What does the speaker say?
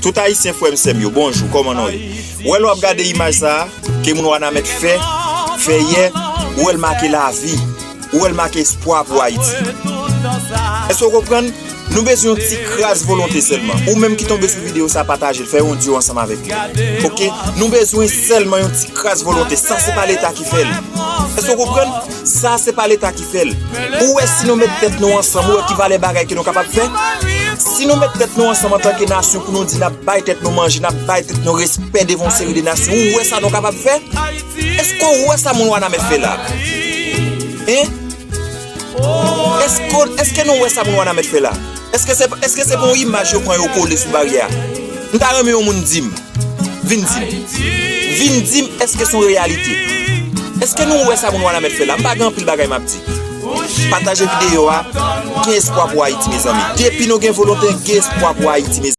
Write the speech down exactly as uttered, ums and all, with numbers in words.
Tout Ayisyen, frè m, sè m yo, bonjou, kòman nou ye? Ou wè, lè w ap gade imaj sa a, ke moun Wanament fè, fè yè, ou wè l make lavi, ou wè l make espwa pou Ayiti. Èske w konprann? Nou bezwen yon ti kras volonte sèlman. Ou menm ki tonbe sou videyo sa, pataje l, fè yon dyo ansanm avèk li. Oke? Nou bezwen sèlman yon ti kras volonte. Sa se pa Leta ki fè l. Èske w konprann? Sa se pa Leta ki fè l. Ou wè, si nou met tèt nou ansanm, ou wè ki valè bagay ke nou kapab fè? Si nou met tèt nou ansanm antanke nasyon pou nou di n ap bay tèt nou manje, n ap bay tèt nou respè devan yon seri de nasyon, ou wè sa nou kapab fè? Èske w wè sa moun Wanament fè la? Hein? Èske, èske nou wè sa moun Wanament fè la? Èske se, èske se pa yon imaj yo pran yo kole sou baryè a? M ta renmen yon moun di m. Vin di m. Vin di m, èske se yon reyalite? Èske nou wè sa moun Wanament fè la? M pa gen anpil bagay m ap di. Pataje videyo a. Gen espwa pou Ayiti, mezanmi. Depi nou gen volonte, gen espwa pou Ayiti, mezanmi.